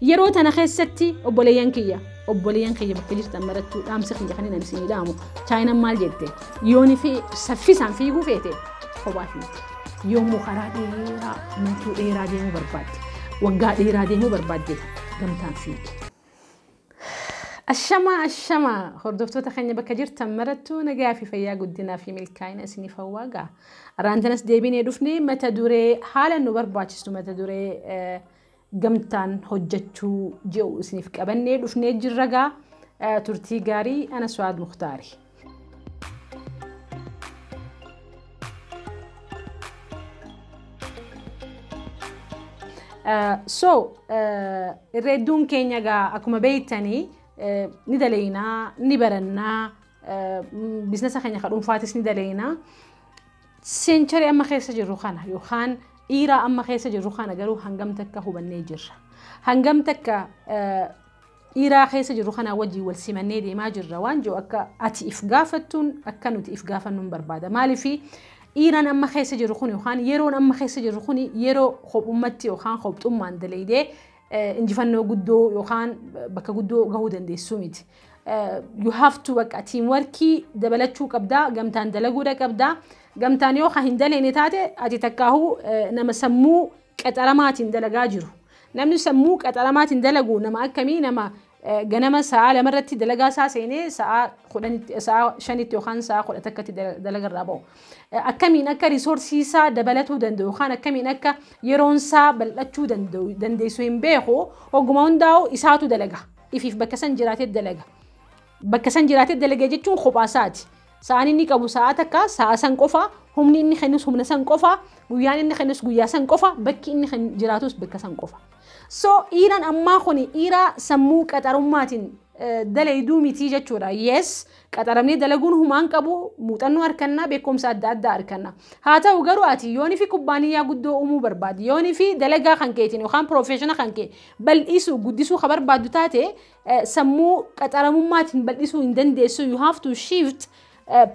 Yeroo tana keessatti obboleeyyan kiyya bakka jirtan marattuu dhaamsa kiyya kan inni isinii dhaamu. Chaayinaan maal jette? Yooni fi saffisaan fiiguu feete kophaa fiigi. Yommuu karaa dheeraa imaltuu dheeraa deemuu barbaadde, waggaa dheeraa deemuu barbaadde gamtaan fiigi. Ashama hordoftoota keenya bakka jirtan marattuu nagaa fi fayyaa guddinaa fi milkaa'ina isiniif hawwaagaa. Arraantanas deebinee dhufnee mata duree haala nu barbaachistu mata duree gamtaan hojjechuu jedhu isiniif qabannee dhufnee jirra gaa. Turtii gaarii ana Su'aad Mukhtaari. So irra hedduun keenya gaa akkuma beektanii ni dalaynaa, ni barannaa, biizinasa keenya ka dhuunfaatis ni dalaynaa. Seencharii amma keessa jirru kana yookaan dhiiraa amma keessa jirru kana garuu hangam takka hubannee jirra. Hangam takka dhiiraa keessa jirru kana wajjin wal simannee deemaa jirra waan jiru akka ati if gaafattuun akka nuti if gaafannuun barbaada. Maaliif dhiiraan amma keessa jirru kun yookaan yeroon amma keessa jirru kun yeroo kophummatti yookaan kophxummaan dalaydee injifannoo guddoo yookaan bakka guddoo gahuu dandeessuu miti. You have to bakka teamworkii dabalachuu qabdaa, gamtaan dalaguudha qabdaa. Gamtaan yoo hin daleene taate ati takkaahuu nama sammuu qaxaramaatiin dalagaa jiru. Namni sammuu qaxaramaatiin dalagu nama akkamii? Nama ganama sa'a 2 irratti dalagaa isaa seenee sa'a 10 sa'a 5 yookaan sa'a 11tti dalagarraa ba'u. Akkamiin akka risoorsii isaa dabalatuu danda'u yookaan akkamiin akka yeroon isaa bal'achuu dandeessu hin beeku. Hogguma hundaa'u isaatu dalaga. Ifiif bakka san jiraatee dalaga. Bakka san jiraatee dalaga jechuun kophaa isaati. Sa'aan inni qabu sa'a takka, sa'a san qofa, humni inni kennus humna san qofa, guyyaan inni kennus guyyaa san qofa, bakki inni jiraatus bakka san qofa. So dhiiraan ammaa kuni dhiiraa sammuu qaxarummaatiin dalayduu miti jechuudha. Yes, qaxaramnee dalaguun humaan qabu, muuxannoo harkannaa, beekumsa adda addaa harkanna. Haa ta'u garuu ati yoonii fi kubbaaniyyaa guddoo uumuu barbaadde, yoonii fi dalagaa kan keetiin yookaan piroofeeshina kan kee bal'isuu guddisuu ka barbaaddu taate sammuu qaxaramummaatiin bal'isuu hin dandeessu. You have to shift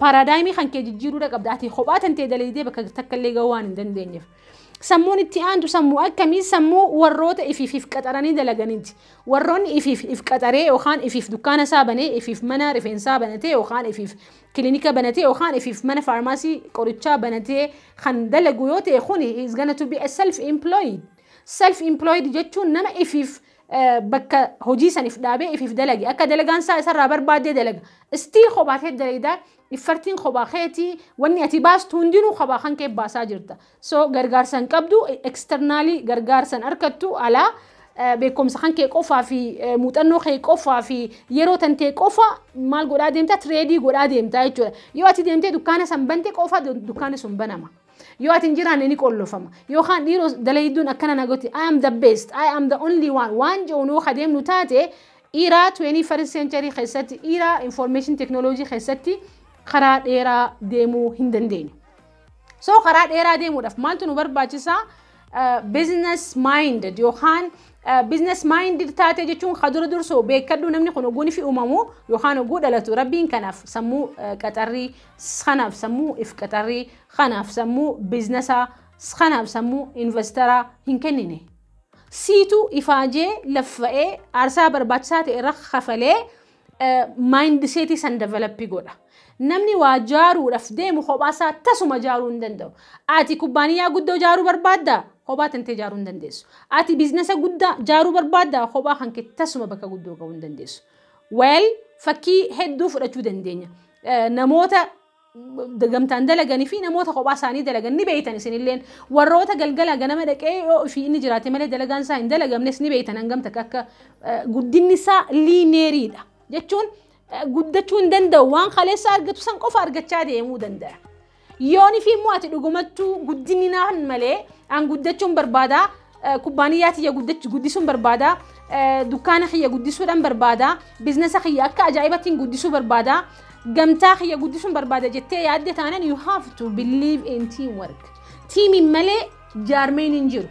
paaraadaayimii kan kee jijjiiruudha qabda. Ati kophaa tantee dalaydee bakka takka illee gahuu waan hin dandeenyeef. Sammuun itti aantu sammuu akkamii? Sammuu warroota ifiif qaxaranii dalaganiiti. Warroonni ifiif if qaxaree yookaan ifiif dukkaana isaa banee, ifiif mana rifeensaa banatee yookaan ifiif kilinika banatee yookaan ifiif mana faarmaasii qorichaa banatee kan dalagu yoo ta'e kuni is gonna to be a self-employed. Self-employed jechuun nama ifiif bakka hojii saniif dhaabee ifiif dalage. Akka dalagaan isaa isarraa barbaaddee dalaga. Istii kophaa kee dalagdaa, iffartiin kophaa keetii, wanni ati baastu hundinuu kophaa kan kee baasaa jirta. So gargaarsa hin qabdu, eksternaalii gargaarsa hin argattu alaa beekumsa kan kee qofaa fi muuxannoo kee qofaa fi yeroo tantee qofa maal godhaa deemtaa? Tireedii godhaa deemtaa jechuudha. Yoo ati deemtee dukkaana san bante qofa dukkaanni sun banama. Yoo ati hin jiraanne ni qollofama. Yookaan dhiiroo dalayduun akkana na gooti, I am the best, I am the only one waan jedhuun yoo adeemnu taate dhiiraa 21st century keessatti, dhiiraa information technology keessatti karaa dheeraa deemuu hin dandeenyu. So karaa dheeraa deemuudhaaf maaltu nu barbaachisaa? Business minded yookaan business minded taate jechuun kadura dursoo beekadhu namni kun oguu fi uumamu yookaan oguu dhalatu rabbiin kanaaf sammuu qaxarrii, kanaaf sammuu if qaxarrii, kanaaf sammuu biizinesaa, kanaaf sammuu investaraa hin kennine. Siitu ifaajee laffa'ee aarsaa barbaachisaa ta'e irra kafalee maayindiseetii san developii godha. Namni waa jaaruudhaaf deemu kophaa isaa tasuma jaaruu hin danda'u. Ati kubbaaniyyaa guddoo jaaruu barbaaddaa? Kophaa tantee jaaruu hin dandeessu. Ati biizinasa guddaa jaaruu barbaaddaa? Kophaa kan kee tasuma bakka guddoo gahuu hin dandeessu. Well, fakkii hedduu fudhachuu dandeenya. Namoota gamtaan dalaganii fi namoota kophaa isaanii dalagan ni beektan isinilleen. Warroota galgala ganama dhaqee yoo ofii inni jiraate malee dalagaan isaa hin dalagamnes ni beektan hangam takka akka guddinni isaa liineeriidha. Jechuun guddachuu hin danda'u, waan kaleessa argatu san qofa argachaa deemuu danda'a. Yooni fi immoo ati dhugumattuu guddinni naan malee an guddachuun barbaadaa, kubbaaniyyaa tiyya guddisuun barbaadaa, dukkaana kiyya guddisuudhaan barbaadaa, biizinasa kiyya akka ajaa'ibattiin guddisuu barbaadaa, gamtaa kiyya guddisuun barbaada jettee yaadde taanaan you have to believe in teamwork. Tiimiin malee jaarmeen hin jiru.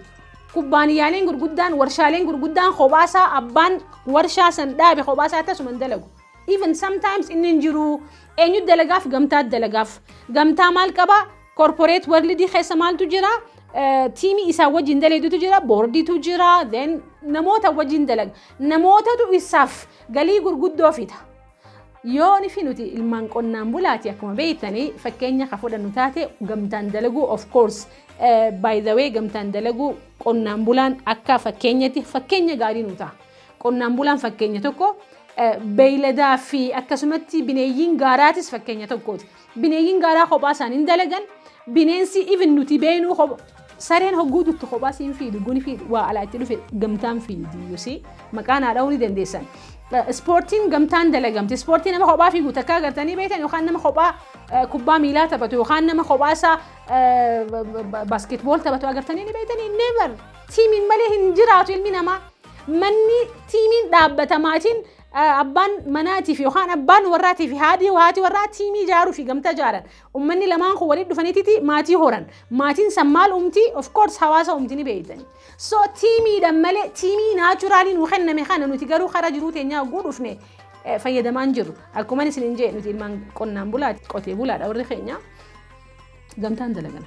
Kubbaaniyyaaleen gurguddaan, warshaaleen gurguddaan kophaasaa abbaan warshaa san dhaabe kophaasaa tasuma hin dalagu. Even sometimes inni hin jiru eenyu dalagaaf? Gamtaa dalagaaf. Gamtaa maal qaba? Corporate world keessa maaltu jira? Teamii isaa wajjin dalaguutu jira, boardiitu jira, then namoota wajjin dalaga. Namootatu isaaf galii gurguddoo fida. Yoo fi nuti ilmaan qonnaan bulaati, akkuma beektanii, fakkeenya ka fudhannu taate, gamtaan dalaguu, of course, by the way, gamtaan dalaguu qonnaan bulaan akka fakkeenyatti fakkeenya gaarii nu ta'a. Qonnaan bulaan fakkeenya tokko, beeyladaa fi akkasumatti bineeyyiin gaaraatis fakkeenya tokkooti. Bineeyyiin gaaraa kophaa isaanii hin dalagan. Bineensi even nuti beenuu sareen hogguu duttu kophaa siin fiidu, guni fiidu, waa alaa itti dhufe gamtaan fiidi yusii maqaan haadha ni dandeessan. Ispoortiin gamtaan dalagamti. Ispoortii nama kophaa fiigu takka agartanii beektan, yookaan nama kophaa kubbaa miilaa taphatu, yookaan nama kophaa isaa basketball taphatu agartanii ni beektanii? Never. Teamiin malee hin jiraatu ilmi namaa. Manni teamiin dhaabbata. Maatiin abbaan manaatiif yookaan abbaan warraatii fi haati warraa teamii ijaaruu fi gamtaa ijaaran. Uummanni lamaan kun walitti dhufaniititi maatii horan. Maatiin san maal uumti? Of course, hawaasa uumti, ni beektani. So teamiidhaan malee, teamii naturalii nuu kenname kana nuti garuu karaa jiruu teenyaa hogguu dhufne fayyadamaan jirru. Akkuma isin hin jee, nuti ilmaan qonnaan bulaati, qotee bulaadha warri keenya. Gamtaan dalagan.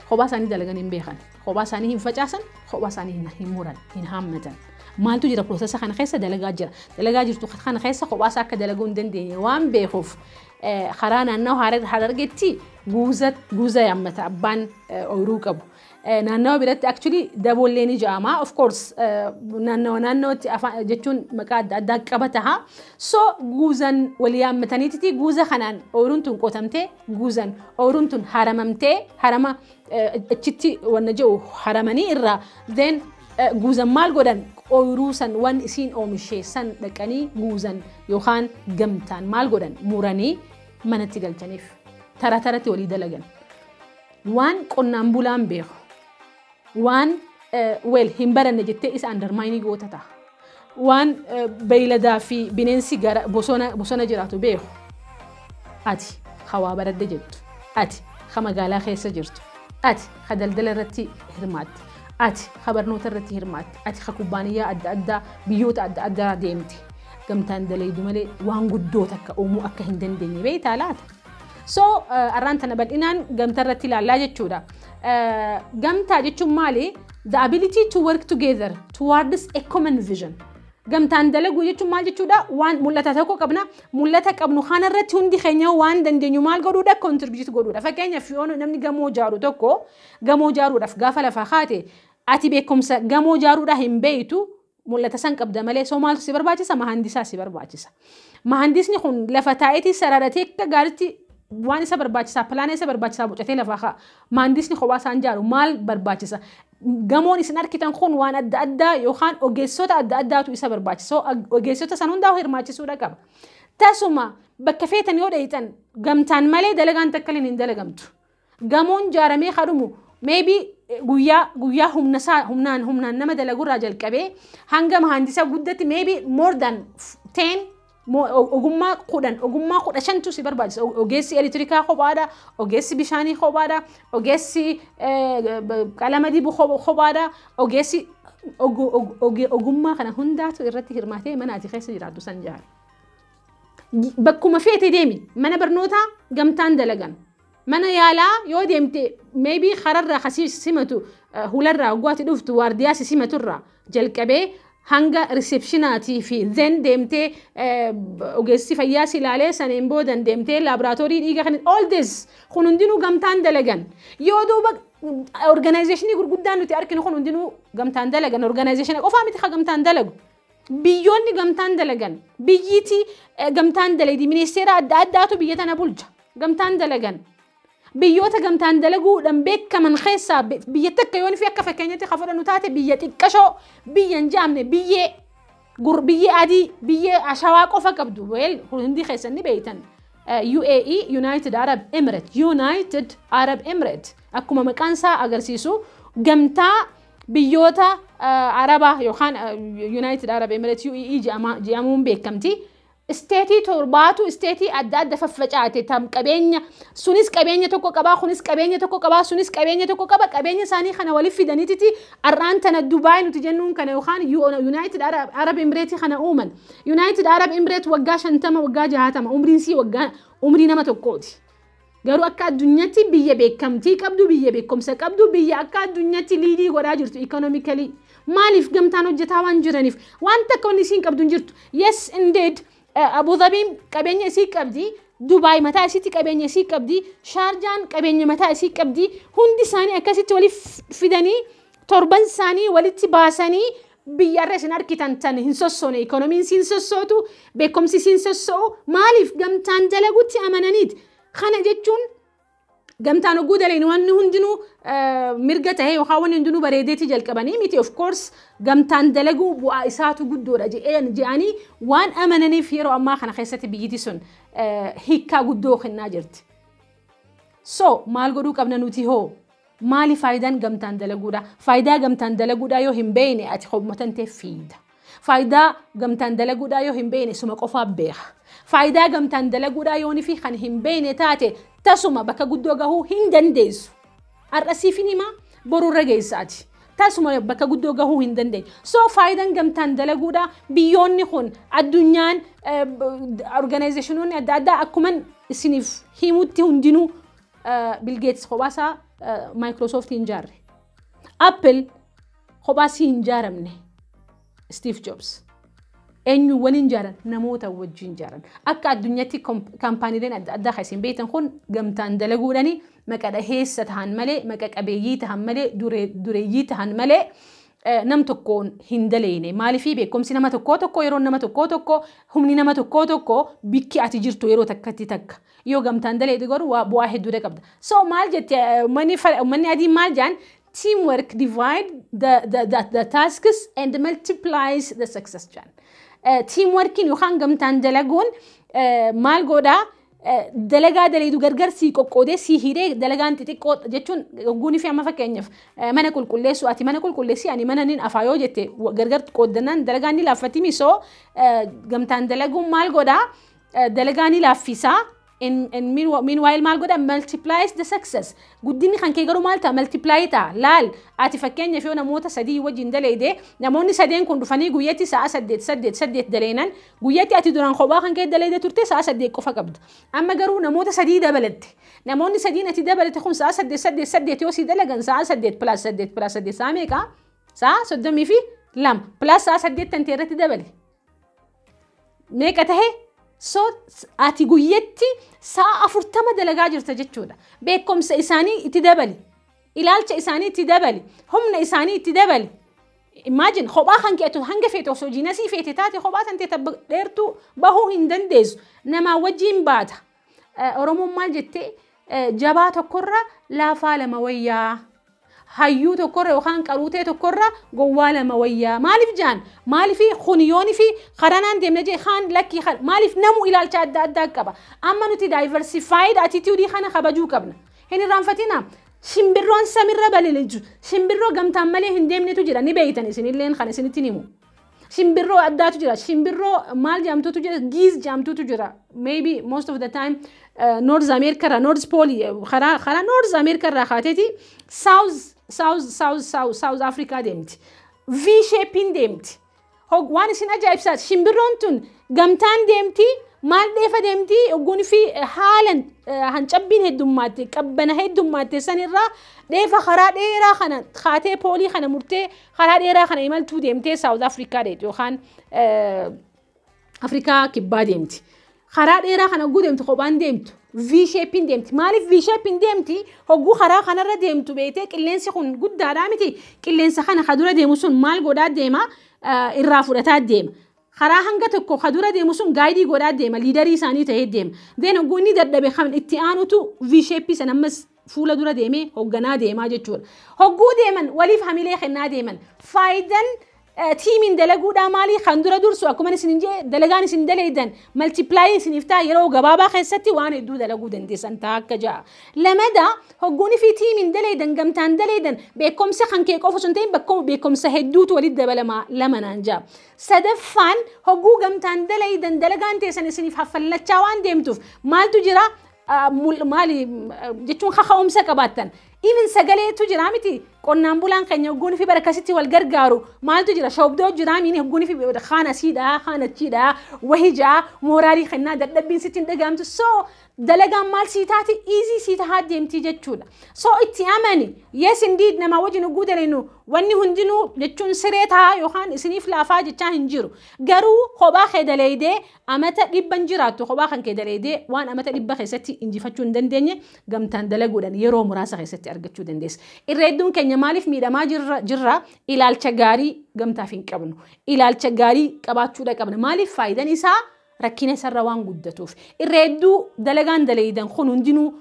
Kophaa isaanii dalagan hin beekan. Kophaa isaanii hin facaasan, kophaa isaanii hin muran, hin haammatan. Maaltu jira processa kana keessa? Dalagaa jira. Dalagaa jirtu kana keessa kophaa isaa akka dalaguu hin dandeenye waan beekuuf, karaa naannawa Harargeetti guuza yaammata abbaan ooyiruu qabu. Naannawa biratti actually daboollee ni jedhama. Of course, naannawa naannootti afaan jechuun maqaa adda addaa qaba taha. So guuzan walii yaammataniititi guuza kanaan ooyiruun tun qotamtee, guuzan ooyiruun tun haramamtee, harama achitti wanna jedhu haramanii irraa, then guuzan maal godhan? Ooyiruu san waan isiin oomishee san dhaqanii guuzan yookaan gamtaan maal godhan? Muranii manatti galchaniif tara taratti walii dalagan. Waan qonnaan bulaan beeku, waan well hin baranne jettee isa undermine goota ta'a. Waan beeyladaa fi bineensi gara bosona jiraatu beeku. Ati hawaa baradde jettu. Ati ha magaalaa keessa jirtu. Ati ha daldala irratti hirmaatte. Ati ha barnoota irratti hirmaatte. Ati ha kubbaaniyyaa adda addaa biyyoota adda addaa deemte. Gamtaan dalaydu malee waan guddoo takka uumuu akka hin dandeenye beektaa laata? So arraan tana bal'inaan gamtaa irratti ilaallaa jechuudha. Gamtaa jechuun maali? The ability to work together towards a common vision. Gamtaan dalaguu jechuun maal jechuudha? Waan mul'ata tokko qabna. Mul'ata qabnu kanarratti hundi keenya waan dandeenyu maal godhuudha? Contribute godhuudha. Fakkeenyaaf, yoo namni gamoo ijaaru tokko gamoo ijaaruudhaaf gaafa lafaa kaate, ati beekumsa gamoo ijaaruudhaa hin beeytu, mul'ata san qabda malee, so maaltu si barbaachisa? Mahandisaa si barbaachisa. Mahandisni kun lafa taa'eetii sararatee akka gaariitti waan isa barbaachisaa, plana isa barbaachisaa bocatee lafaa ka'a. Mahandisni kophaa isaan ijaaru maal barbaachisa? Gamoon isin argitan kun waan adda addaa yookaan ogeessota adda addaatu isa barbaachisa. Ogeessota san hundaa hirmaachisuudha qaba. Tasuma bakka feetan yoo dhayitan, gamtaan malee dalagaan takka hin dalagamtu. Gamoon ijaaramee kadhumu maybe guyyaa guyyaa humna isaa humnaan nama dalagurraa jalqabee hanga mahandisa guddatti maybe more than 10, ogummaa 10, ogummaa 15tu si barbaachisa. Ogeessi elektirikaa kophaadha, ogeessi bishaanii kophaadha, ogeessi qalama dibu kophaadha, ogeessi ogummaa kana hundaatu irratti hirmaatee mana ati keessa jiraattu san jaara. Bakkuma feete deemi, mana barnootaa gamtaan dalagan. Mana yaalaa yoo deemte, maybe kararraa kasii simatu, hularraa hoggaati dhuftu waardiyaa si simaturraa jalqabee hanga receptionaatii fi then deemtee ogeessi fayyaa si ilaalee, saniin boodan deemtee laaboraatoorii dhiiga kan, all this kun hundinuu gamtaan dalagan. Yoo duuba organizationii gurguddaan nuti arginu kun hundinuu gamtaan dalagan. Organizationa qofaa miti ka gamtaan dalagu. Biyyoonni gamtaan dalagan, biyyiiti gamtaan dalagdi, ministeera adda addaatu biyya tana bulcha, gamtaan dalagan. Biyyoota gamtaan dalaguudhaan beekaman keessaa biyya takka yoon fi akka fakkeenyatti ka fudhannu taate, biyya xiqqashoo, biyya hin jaamne, biyyee adii, biyyee ashawaa qofa qabdu, well, hundi keessan ni beeytan. UAE, United Arab Emirates, United Arab Emirates, akkuma maqaan isaa agarsiisu gamtaa biyyoota Arabaa yookaan United Arab Emirates, UAE jedhamuun beekamti. Stateii torbaatu, stateii adda adda faffacaate, tam qabeenya sunis qabeenya tokko qabaa, kunis qabeenya tokko qabaa, sunis qabeenya tokko qaba. Qabeenya isaanii kana waliif fidaniititi har'aan tana Dubaay nuti jennuun kana yookaan United Arab Emirates kana uuman. United Arab Emirates waggaa 50, waggaa 60, umriin sii waggaa umrii nama tokkooti. Garuu akka addunyaatti biyya beekamtii qabdu, biyya beekumsa qabdu, biyya akka addunyaatti lead godhaa jirtu economically. Maaliif? Gamtaan hojjetaa waan jiraniif. Waan takka wanni isiin qabdu hin jirtu. Yes, indeed, Abu Dhabiin qabeenya isii qabdi. Dubaay mataa isiitti qabeenya isii qabdi. Shaarjaan qabeenya mataa isii qabdi. Hundi isaanii akkasitti waliif fidanii, torban isaanii walitti baasanii, biyyarra isin argitan tan hin sossoone. Ikoonomiin siin sossootu, beekumsi siin sosso'u. Maaliif? Gamtaan dalagutti amananiiti. Kana jechuun gamtaan hogguu daleen wanni hundinuu mirga ta'ee yookaan wanni hundinuu bareedeeti jalqabanii miti. Of course, gamtaan dalaguu bu'aa isaatu guddoodha je'anii waan amananiif yeroo ammaa kana keessatti biyyiti sun hiikkaa guddoo kennaa jirti. So maal godhuu qabna nuti hoo? Maali faayidaan gamtaan dalaguudha? Faayidaa gamtaan dalaguudha yoo hin beekne, ati hommatan ta'e fiida. Faayidaa gamtaan dalaguudha yoo hin beekne, suma qofaa beeka. Faayidaa gamtaan dalaguudha yoonii fi kan hin beekne taate, tasuma bakka guddoo gahuu hin dandeessu. Har'a siif hin himaa, borurra geessaati. Tasuma bakka guddoo gahuu hin dandeenyu. So faayidaan gamtaan dalaguudha, biyyoonni kun, addunyaan, organizationoonni adda addaa akkuma isiniif himutti hundinuu, Bill Gates kophaasaa Microsoft hin ijaarre. Apple kophaasii hin ijaaramne. Steve Jobs. Eenyu waliin ijaaran? Namoota wajjin ijaaran. Akka addunyaatti kaampaaniileen adda addaa kan isin beektan kun gamtaan dalaguudhaani maqa dhaheessa tahan malee, maqa qabeeyyii tahan malee, dureeyyii tahan malee, nam tokkoon hin daleene. Maaliifii? Beekumsi nama tokkoo tokko, yeroo nama tokkoo tokko, humni nama tokkoo tokko, bikki ati jirtu yeroo takkatti takka. Yoo gamtaan daleete garuu bu'aa hedduudha qabda. So maal jette uummanni adiin? Maal jaan? "Teamwork divide the tasks and multiplies the success" jaan. Teamworkiin yookaan gamtaan dalaguun maal godhaa? Dalagaa daleedu gargar sii qoqqoodee sii hiree, dalagaan xixiqqoo jechuun ogguunii fi amma fakkeenyaaf mana qulqulleessu, ati mana qulqulleessi, ani mana nin afaa yoo jette, gargar qooddannaan dalagaan ni laaffatti. Misoo gamtaan dalaguun maal godhaa? Dalagaa ni laaffisaa. In meanwhile maal godha? Multiplies the success. Guddinni kan kee garuu maal ta'a? Multiply ta'a. Laal, ati fakkeenyaaf yoo namoota sadii wajjin daleede, namoonni sadeen kun dhufanii guyyatti sa'a 8, 8, 8 daleenan, guyyatti ati duraan kophaa kan kee daleede turte sa'a 8 qofa qabda. Amma garuu namoota sadii dabalatte. Namoonni sadiin ati dabalatte kun sa'a 8, 8, 8 yoo si dalagan, sa'a 8 plus 8 plus 8 sa'a meeqa? Sa'a 32 plus sa'a 8 tantee irratti dabale meeqa tahe? So ati guyyatti sa'a 40 dalagaa jirta jechuudha. Beekumsa isaanii itti dabali. Ilaalcha isaanii itti dabali. Humna isaanii itti dabali. Imagine, kophaa kan keetu hanga feete osoo genius feete taate, kophaa tan teeta dheertuu bahuu hin dandeessu. Namaa wajjin baata. Oromoon maal jettee? Jabaa tokkorra laafaa lama wayyaa. Hayyuu tokkorra yookaan qaruutee tokkorra gowwaa lama wayyaa. Maaliif jaan? Maaliif kuniyoonii fi karanaan deemne jee kaan lakkii? Maaliif? Namu ilaalcha adda addaa qaba. Amma nuti diversified attitude kana kabajuu qabna. Hin irraanfatina. Shimbirroon samirra balali'u, shimbirroo gamtaan malee hin deemnetu jira, ni beeytan isinilleen kan isinitti himu. Shimbirroo addaatu jira. Shimbirroo maal jedhamtutu jira? Geese jedhamtutu jira. Maybe most of the time North America irraa, North Pole, karaa North America irraa kaateeti South South South South South Africa deemti. V shapein deemti. Waan isin ajaa'ibsaati. Shimbirroon tun gamtaan deemti. Maal dheefa deemti? Ogguun fi haalan hancabbiin heddummaatti, qabbana heddummaatti sanirraa dheefa karaa dheeraa kana kaatee, pole kana murtee, karaa dheeraa kana imaltuu deemtee South Africa deemti yookaan Afrikaa Kibbaa deemti. Karaa dheeraa kana hogguu deemtu kophaan deemtu. V shapein deemti. Maaliif V shapein deemti? Hogguu karaa kanarra deemtu beetee, qilleensi kun guddaadhaa miti. Qilleensa kana kadura deemu sun maal godhaa deema? Irraa fudhataa deema. Karaa hanga tokko kadura deemu sun guide godhaa deema. Leader isaanii ta'ee deema. Then hogguu inni dadhabe, kan itti aanutu V shape sana ammas fuula dura deemee hoogganaa deemaa jechuudha. Hogguu deeman waliif hamilee kennaa deeman. Faayidaan teamiin dalaguudhaa maalii? Kan dura dursu akkuma isin jee, dalagaan isin daleeydan multiply isiniif ta'a, yeroo gabaabaa keessatti waan hedduu dalaguu dandeessan ta'a akka ja'a. Lamada, hogguunii fi teamiin daleeydan, gamtaan daleeydan, beekumsa kan kee qofa osoo hin ta'in beekumsa hedduutu walitti dabalamaa lama naan ja'a. Sadaffaan, hogguu gamtaan daleeydan dalagaan teessan isiniif haffallachaa waan deemtuuf maaltu jira? Maali jechuun kaka'umsa qabaattan. Even sagaleetu jira miti, qonnaan bulaan keenya hogguun fi barakasitti wal gargaaru maaltu jira, shoobdoo jira miini, hogguun fi kaan asiidha kaan achiidha wahijaa mooraalii kennaa, dadhabbiin sitti hin dhagahamtu. So dalagaan maal sii taati? Easy sii tahaa deemtii jechuudha. So itti amani. Yes, indeed, namaa wajjin hogguu dalenu wanni hundinuu jechuun siree tahaa yookaan isiniif laafaa jechaa hin jiru. Garuu kophaa kee daleeydee amata 100 jiraattu, kophaa kan kee daleeydee waan amata 100 keessatti injifachuu hin dandeenye gamtaan dalaguudhaan yeroo muraasa keessatti argachuu dandeessa. Irra hedduun keenya maaliif miidhamaa jirra? Ilaalcha gaarii gamtaaf hin qabnu. Ilaalcha gaarii qabaachuudha qabna. Maaliif? Faayidaan isaa rakkina isarra waan guddatuuf. Irra hedduu dalagaan daleeydan kun hundinuu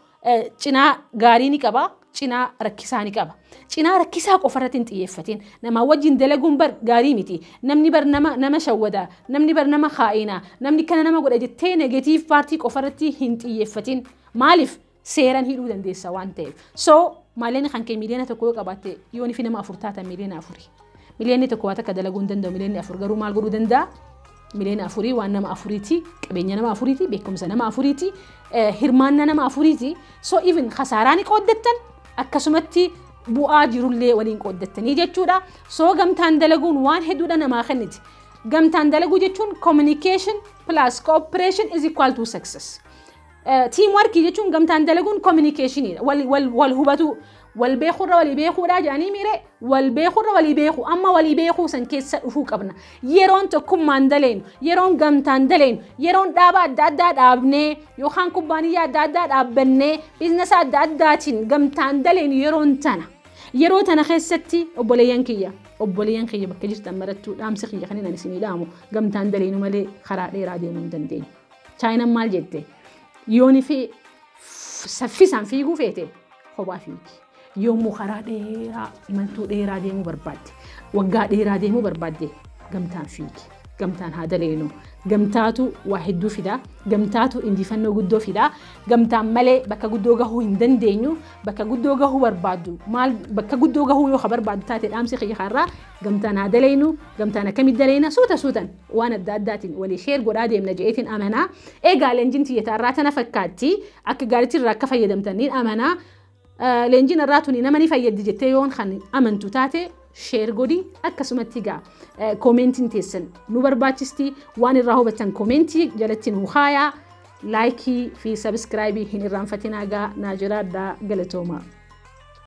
cinaa gaarii ni qaba, cinaa rakkisaa ni qaba. Cinaa rakkisaa qofarratti hin xiyyeeffatin. Namaa wajjin dalaguun bar gaarii miti. Namni bar nama shawwada, namni bar nama kaa'ina, namni kana nama godha jettee negative part qofarratti hin xiyyeeffatin. Maaliif? Seeraan hidhuu dandeessa waan ta'eef. So maallaqni kan kee 1 miliyoona yoo qabaatte, yoon fi nama afur taatan 4 miliyoona. 1 miliyoonni waa takka dalaguu hin danda'u, 4 miliyoonni garuu maal godhuu danda'a? 4 miliyoona waan nama afuriiti, qabeenya nama afuriiti, beekumsa nama afuriiti, hirmaannaa nama afuriiti. So even khasaaraa ni qooddattan, akkasumatti bu'aa jirullee waliin qooddattanii jechuudha. So gamtaan dalaguun waan hedduudha namaa kenniti. Gamtaan dalaguu jechuun communication plus cooperation is equal to success. Team work jechuun gamtaan dalaguun communicationidha. Wal hubatu, wal beekurra walii beekuudha jedhanii miire, wal beekurra walii beeku, amma walii beekuu san keessa dhufuu qabna. Yeroon tokkummaan daleenu, yeroon gamtaan daleenu, yeroon dhaaba adda addaa dhaabnee yookaan kubbaaniyyaa adda addaa dhaabbannee biizinasa adda addaatiin gamtaan daleenu yeroon tana. Yeroo tana keessatti obboleeyyan kiyya bakka jirtan marattuu dhaamsi kiyya kan inni isinii dhaamu, gamtaan daleenu malee karaa dheeraa deemuu hin dandeenyu. Chaayinaan maal jette? Yooni fi saffisaan fiiguu feete kophaa fiigi. Yommuu karaa dheeraa, imaltuu dheeraa deemuu barbaadde, waggaa dheeraa deemuu barbaadde, gamtaan fiigi. Gamtaan haa daleenu. Gamtaatu waa hedduu fida. Gamtaatu injifannoo guddoo fida. Gamtaan malee bakka guddoo gahuu hin dandeenyu. Bakka guddoo gahuu barbaaddu maal, bakka guddoo gahuu yoo barbaaddu taate, dhaamsi kiyya har'aa gamtaan haa daleenu. Gamtaan akkamitti daleena? Suuta suutan waan adda addaatiin walii share godhaa deemna je'eetiin amanaa. Egaa leenjiin tiyya irraa tana fakkaatti. Akka gaariitti irraa akka fayyadamtaniin amanaa. Leenjiin irraa tuni nama ni fayyaddi jettee yoon kan amantu taate share godhi. Akkasumatti egaa koomentiin teessan nu barbaachisti. Waan irraa hubattan koomentii jalatti nu haayaa. Like fi subscribe hin irraanfatinaa. Gaa naa jiraadhaa, galatooma.